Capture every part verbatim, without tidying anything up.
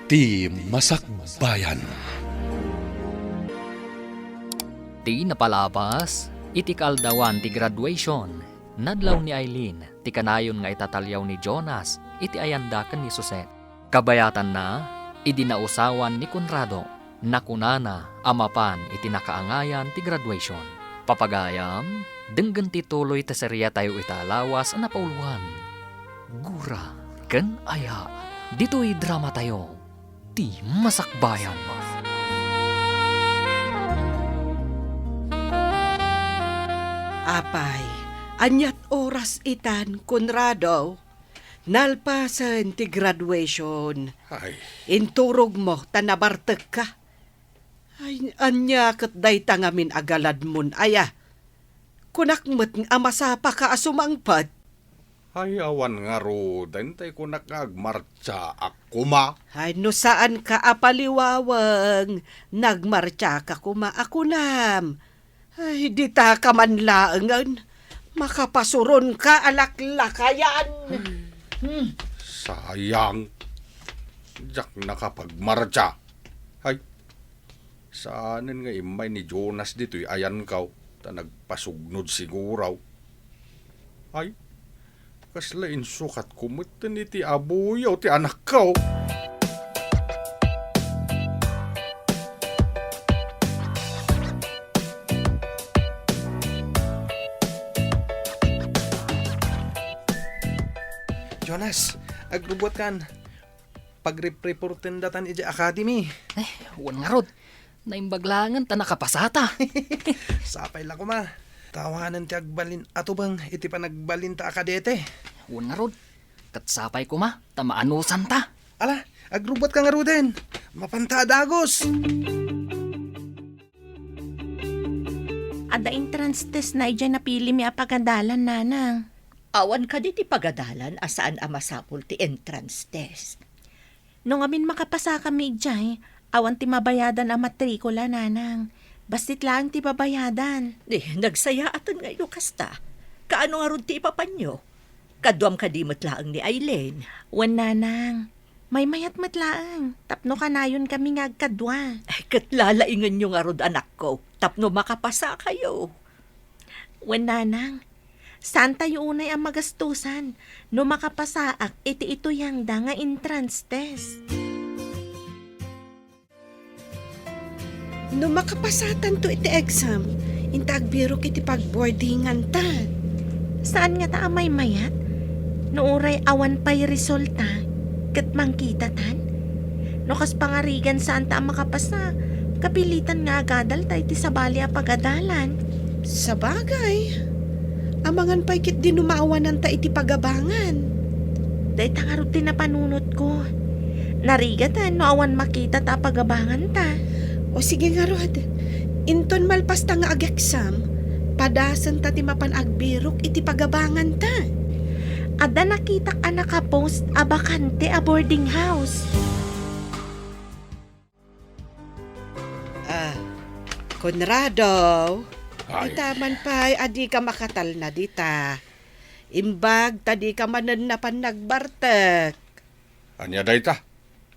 Ti Masakbayan. Ti napalabas, iti kaaldawan ti graduation, nadlaw ni Aileen ti kanayon nga itataliaw ni Jonas iti ayanda ken ni Suzette. Kabayatanna, idi nausawan ni Conrado, nakunana a mapan iti nakaangayan ti graduation. Papagayam, denggen ti tuloy ti seriatayo ita a lawas a napauluan, Gura ken Aya. Ditoy dramatayo, Ti Masakbayan. Apay, aniat oras itan, Conrado? Nalpasen ti graduation. Ay. Inturogmo ta nabartekka. Ay, ania ket dayta ngamin a galadmon aya? Kunak met a masapaka a sumangpet. Ay, awan ngaruden, tay kunak nga agmartsaak koma. Ay, no saanka a paliwaweng, nagmartsa ka koma a kunam. Ay, dita ka man laengen. Makapasuronka a laklakayan. Hmm. Sayang. Diak nakapagmartsa. Ay, saanen nga immay ni Jonas ditoy ayanko, ta nagpasugnod siguro. Ay, kasla insukatko metten iti abuyo ti anakko. Jonas, agrubbuatkan. Pagrepreportendatan idiay academy. Eh, wen ngarud. Naimbag laengen ta nakapasata. Sapay la koma. Ta awanen ti agbalin a tubeng iti panagbalinta a kadete. Wen ngarud. Ket sapay koma ta maanosanta. Ala, agrubbuatka ngaruden. Mapanta a dagus. Adda entrance test na idiay napilimi a pagadalan, nanang. Awan kadi ti pagadalan a saan a masapul ti entrance test? No ngamin makapasakami idiay, awan ti mabayadan a matrikula, nanang. Bassit laeng ti babayadan. Di, nagsayaaten nga idu kasta. Kaano ngarud ti ipapanyo? Kaduam kadi met laeng ni Aileen? Wen, nanang. Maymayat met laeng, tapno kanayon kami nga agkadua. Ay, ket lalaingenyo ngarud, anakko, tapno makapasakayo. Wen, nanang, saantayo unay a magastusan no makapasaak iti ituyangda nga entrance test. No makapasatanto iti exam, inta agbirok iti pagboardinganta. Saan ngata a maymayat? No uray awan pay resulta, ket mangkitatan? No kas pangarigan saanta a makapasa, kapilitan nga agadalta iti sabali a pagadalan. Sabagay, amangan pay ketdi no maawananta iti pagabangan. Dayta ngarud ti napanunotko. Narigaten no awan makitata a pagabanganta. O sige ngarud, inton malpasta nga ag-exam, padasenta ti mapan agbirok iti pagabanganta. Adda nakitak a nakapost a bakante a boarding house. Ah, Conrado, ay. Dita man pay a dika makatalna dita. Imbag ta dika manen napan nagbartek. Ania dayta?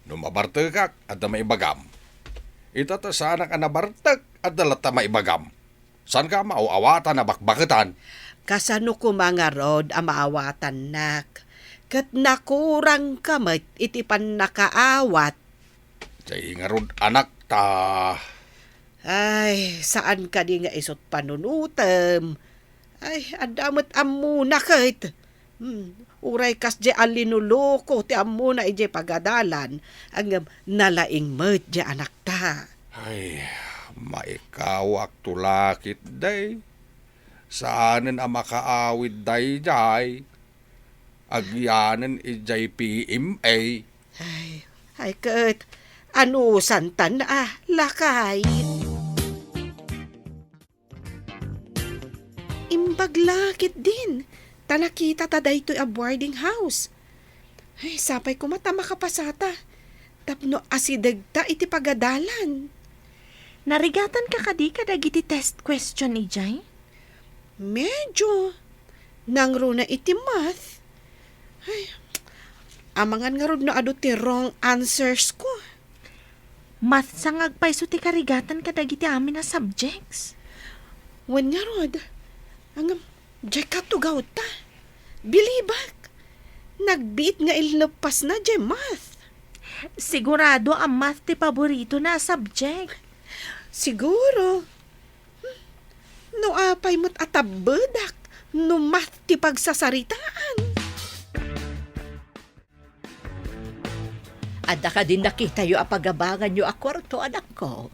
No mabartekak, adda maibagam. Ita ta saanak a nabartek, adda latta maibagam. Saanka a maaw-awatan a bakbaketan? Kasano koma ngarud a maawatannak? Ket nakurangka met iti pannakaawat. Diay ngarud, anak, ta. Ay, saan kadi nga isut' panunotem? Ay, adda met ammona ket. Hmm, uray kasdiay a linuloko ti ammona idiay pagadalan, ngem nalaing met diay anakta. Ay, maikawakto la ketdi. Saanen a makaawid daydiay. Agyanen idiay P M A. Ay, ay ket, anusantan a, lakay. Imbag la ketdin, ta nakitata daytoy a boarding house. Ay, sapay koma ta makapasata, tapno asidegta iti pagadalan. Narigatanka kadi kadagiti test question idiay? Medyo. Nangruna iti math. Ay, amangan ngarud no adu ti wrong answers ko. Math sa nga agpayso ti karigatan kadagiti amin a subjects. Wen ngarud, ngem, diay katugawta. Bilibak, nagbiit nga inleppasna diay math. Sigurado a math ti paboritona a subject. Siguro. Hmm, no apay met a tabbedak no math ti pagsasaritaan. Adda kadin nakitayo a pagabanganyo a kuarto, anakko?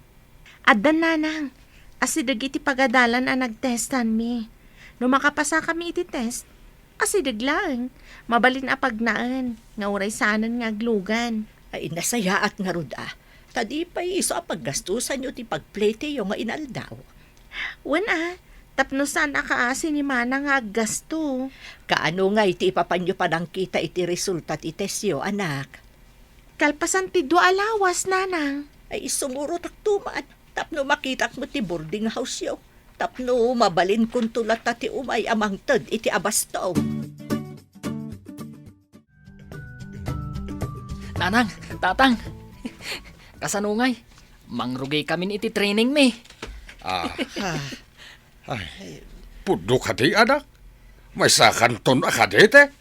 Adda, nanang. Asideg iti pagadalan a nagtestanmi. No makapasakami iti test, asideg laeng. Mabalin a pagnaen, nga uray saanen nga aglugan. Ay, nasayaat ngarud a. Ta di pay isu a paggastusanyo ti pagpleteyo nga inaldaw. Wen a, tapno saan a kaasi ni Mana nga aggasto. Kaano ngay ti ipapanyo panangkita iti resulta ti testyo, anak? Kalpasan ti dua a lawas, nanang. Ay, sumurotakto man, tapno makitak met ti boarding house-yo. Tapno mabalinkonto latta ti umay a mangted iti abasto. Nanang, tatang, kasano ngay? Mangrugikamin iti trainingmi. Ah. Ah. Ay, pudno kadi, anak? Maysakanton a kadete?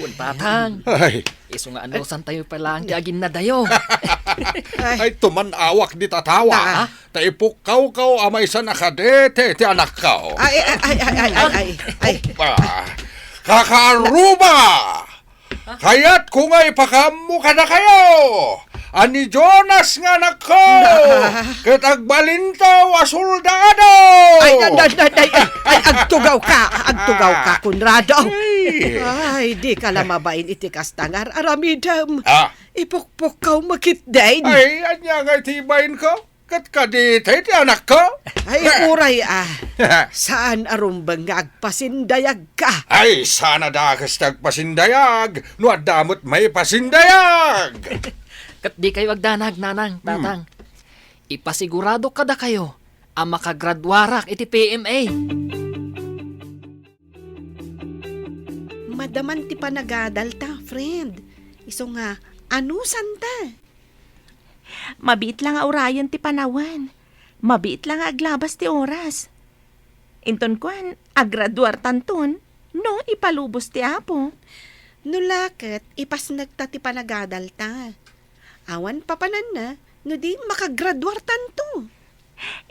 Wen, tatang. Ay. Isu nga anusantayo pay laeng ti aginnadayo. Ay, tuman-awak dita tawa. Ah. Ta ipukkawkaw a maysan a kadete ti anakko. Ay, ay, ay, ay, ay, ay, ay, ay. Ah, kakaaruba! Kayatko nga ipakaammo kadakayo a ni Jonas nga anakko ket agbalintaw a soldado! Ay, ay, ay, ay, ay, ay, agtugawka, agtugawka, Conrado. Ay. Ay, dika la mabain iti kasta nga ar-aramidem. Ah. Ipukpukkaw met ketdin. Ay, ania ngay ti ibainko? Ket kaditay ti anakko? Ay, uray, ah. Saan a rumbeng nga agpasindayagka? Ay, saan a dakes ti agpasindayag no adda met maipasindayag. Ket dikayo agdanag, nanang, hmm, tatang. Ipasigurado kadakayo a makagraduarak iti P M A. Madaman ti panagadalta, friend. Isu nga, anusanta? Mabiit la nga urayen ti panawen. Mabiit la nga aglabas ti oras. Inton kuan, agraduartanton, no ipalubos ti Apo. No la ket, ipasnekta ti panagadalta. Awan papananna, no di makagraduartanto.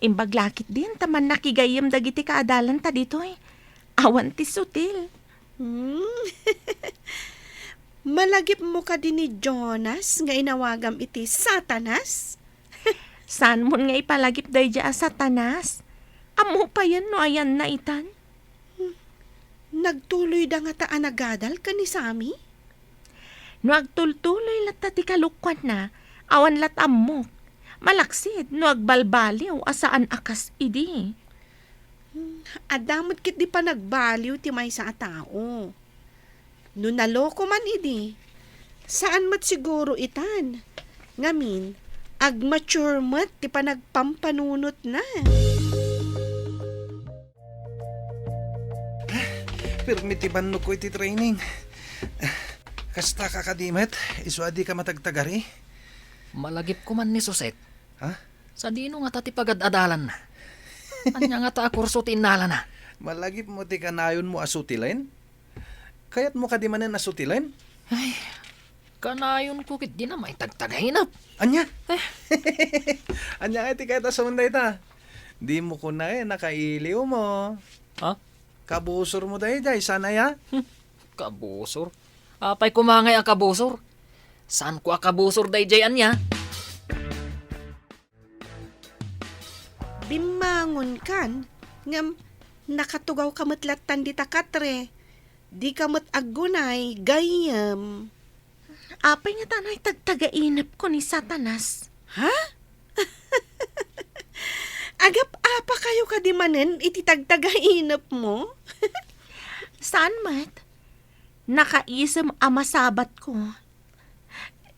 Imbag la ketdin ta mannakigayyem dagiti kaadalanta ditoy. Awan ti sutil. Hmm. Malagipmo kadi ni Jonas nga inawagam iti Satanas? Saanmon nga ipalagip daydiay a Satanas? Ammo payen no ayanna itan? Hmm. Nagtuloyda ngata a nagadal ken ni Sami? No agtultuloy latta ti kalokuanna, awan lat' ammok. Malaksid no agbalbaliw a saan a kas idi. Hmm, adda met ketdi panagbaliw ti maysa a tao. No naloko man idi, saan met siguro itan. Ngamin, agmature met ti panagpampanunotna. Permi ti bannogko iti training. Kasta ka kadi met, isu a dika matagtagari? Malagipko man ni Suset. Ha? Sadino ngata ti pagad-adalanna? Ania ngata a kurso ti innalana? Malagipmo ti kanayonmo a sutilen? Kayatmo kadi manen a sutilen? Ay, kanayonko ketdin a maitagtagainep. Ania? Eh. Ania ngay ti kayat a sawen dayta? Dimo kunaen a kailiwmo. Ha? Kabusormo daydiay, saan aya? Hmm, kabusor? Apay koma ngay a kabusor? Saanko a kabusor daydiay ania? Bimmangonkan, ngem nakatugawka met lattan dita katre. Dika met aggunay, gayyem. Apay ngata a naitagtagainepko ni Satanas? Ha? Agap-apakayo kadi manen iti tagtagainepmo? Saan met? Nakaisem a masabatko.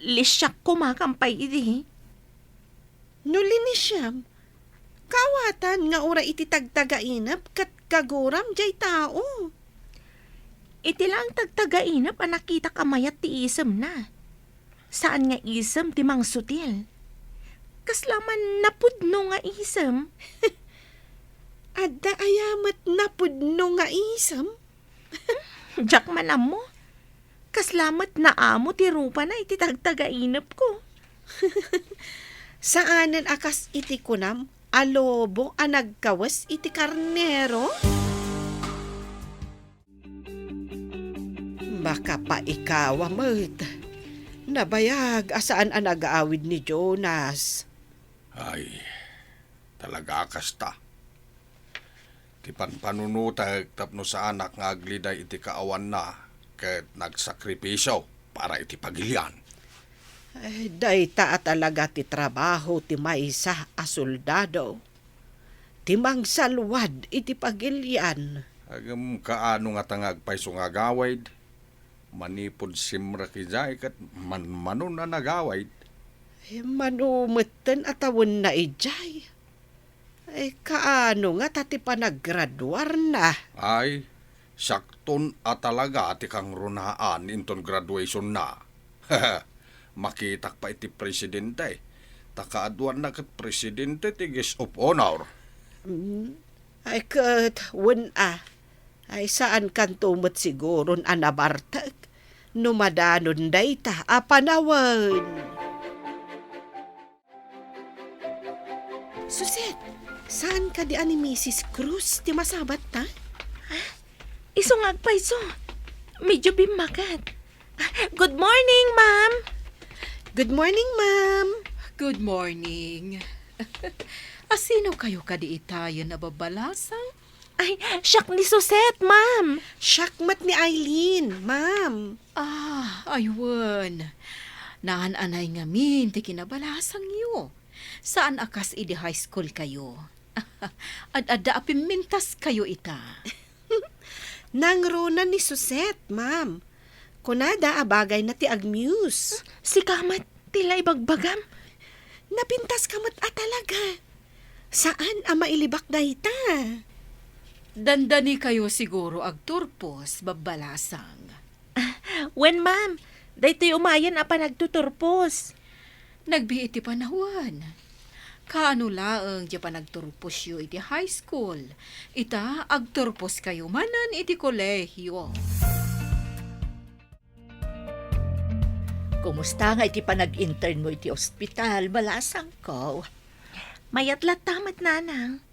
Lisiak koma kan pay idi. No linisiam, kaawatan nga uray iti tagtagainep ket kaguram diay tao. Iti laeng tagtagainep a nakitak a mayat ti isemna. Saan nga isem ti mangsutil. Kasla man napudno nga isem? Adda aya met napudno nga isem? Diak man ammo. Kasla met naamo ti rupana iti tagtagainepko. Saanen a kas iti kunam a lobo a nagkawes iti karnero? Makapaikawa met. Nabayag a saan a nag-aawid ni Jonas. Ay, talaga kasta. Ti panpanunotek tapno saanak nga agliday iti kaawanna ket nagsakripisio para iti pagilian. Ay, dayta a talaga ti trabaho ti maysa a soldado. Ti mangsalwad iti pagilian. Ngem kaano ngata nga agpayso nga agawid? Manipud simrek idiay ket manmanon a nagawid. Eh, mano metten a tawenna idiay? Eh, kaano ngata ti panaggraduarna? Ay, siakton a talaga ti kangrunaan inton graduationna. Makitak pay iti presidente. Ta kaaduanna ket presidente ti guest of honor. Mm. Ay ket, wen a. Ay saankanto met siguron a nabartek no madanon dayta a panawen. Suset, saan kadi a ni Misis Cruz ti masabat ta? Ah, isu nga agpayso. Medyo bimmaket. Ah, good morning, ma'am. Good morning, ma'am. Good morning. A sino kayo kadi itayen a babbalasang? Ay, siak ni Suset, ma'am. Siak met ni Eileen, ma'am. Ah, aywan. Naan-anay ngamin ti kinabalasangyo. Saan a kas idi high school kayo. Ad-adda a pimmintas kayo ita. Nangruna ni Suset, ma'am. Kunada a bagayna ti agmuse. Sika met ti la ibagbagam. Napintaska met a talaga. Saan a mailibak dayta? Dandani kayo siguro agturpos, babbalasang. Ah, wen, ma'am. Daytoy umayen a panagtuturpos. Nagbii ti panawen. Kaano laeng ti panagturposyo iti high school? Ita, agturpos kayo manen iti kolehiyo. Kumusta nga iti panag-intern mo iti ospital, balasangko? Mayat latta met, nanang.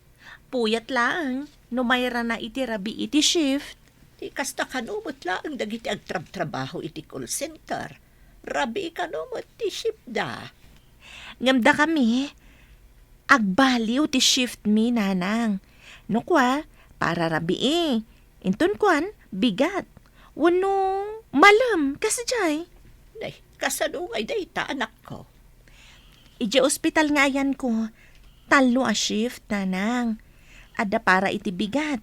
Puyat laeng no mairana iti rabii ti shift. Ti kasta kano met laeng dagiti agtrabtrabaho iti call center. Rabii kano met ti shiftda. Ngem dakami, agbaliw ti shiftmi, nanang. No kua, para rabii. Inton kuan, bigat. Wenno malem, kasdiay. Nay, kasano ngay dayta, anakko? Idiay ospital nga ayanko, tallo a shift, nanang. Adda para iti bigat.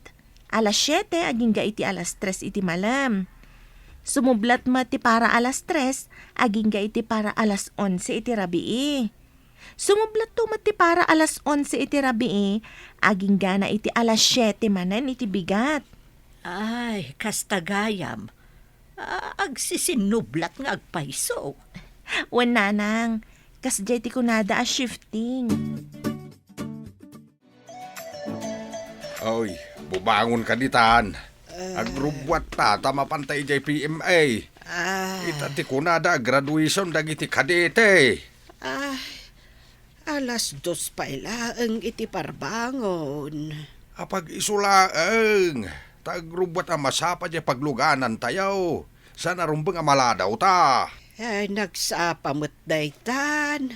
Alas siete agingga iti alas tres iti malem. Sumublat met ti para alas tres agingga iti para alas onse iti rabii. Sumublatto met ti para alas onse iti rabii, aginggana iti alas siete manen iti bigat. Ay, kasta gayam. A-, agsisinnublat nga agpayso. Wen, nanang, kasdiay ti kunada a shifting. Oy, bubangon ka ditan. Ah. Agrubbuatta ta mapanta idiay P M A. Ah. Ita ti kunada a graduation dagiti kadete. Ah, alas dos pay laeng iti parbangon. Apag-isu laeng, ta agrubbuat a masapa diay pagluganantayo. Saan a rumbeng a maladaw ta. Eh, nagsapa met daytan.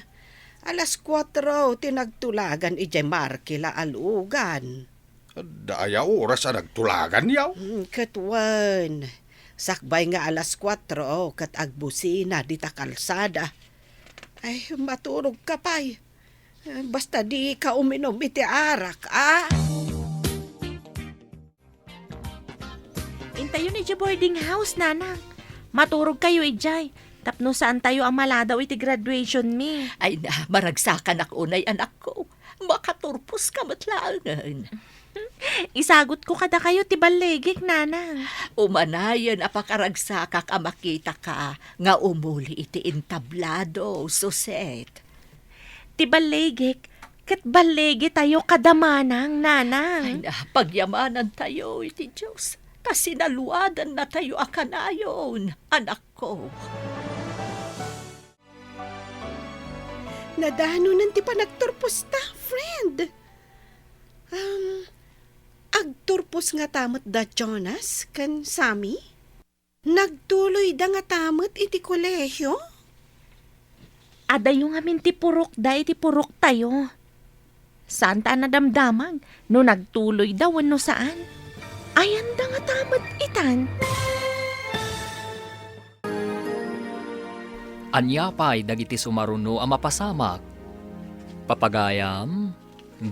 Alas kuatro ti nagtulagan idiay Markila a lugan. Adda aya oras a nagtulagan, yaw? Hmm, ket wen, sakbay nga alas kuatro ket agbusina dita kalsada. Ay, maturog ka pay. Basta di ka uminom iti arak, a? Intayon idiay boarding house, nanang. Maturog kayo idiay. Tapno saan tayo a maladaw iti graduation mi. Ay na, maragsakanak unay, anakko. Makaturpos ka met laengen. Isagut ko kadakayo ti ballegek, nanang. Umanayen a pakaragsakak a makita ka nga umuli iti entablado, Suset. Ti balligik, ket balligitayo kada manang, nanang. Ay, na, pagyamanantayo iti Dios, ta sinaluadannatayo a kanayon, anakko. Nadanonan ti panagturposta, friend. Um, agturpos ngata met da Jonas ken Sammy? Nagtuloyda ngata met iti kolehio? Adayo ngamin ti purokda iti puroktayo. Saanta a nadamdamag no nagtuloyda wenno saan. Ayanda ngata met itan. Ania pay dagiti sumaruno a mapasamak? Papagayam,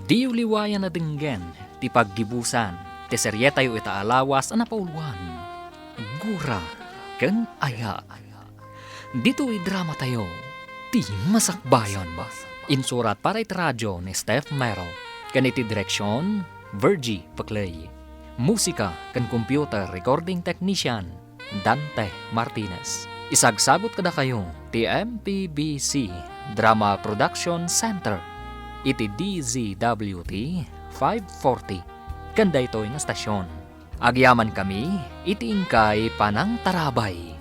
diyo liwayan a denggen ti paggibusan ti serietayo ita a lawas a napauluan, Gura ken Aya. Ditoy dramatayo, Ti Masakbayan. Insurat para iti radio ni Steph Mero, ken iti direksion, Virgie Peclay. Musika ken computer recording technician, Dante Martinez. Isagsabot kadakayo ti M P B C Drama Production Center iti D Z W T five forty ken daytoy nga stasyon. Agyamankami iti inkay panangtarabay.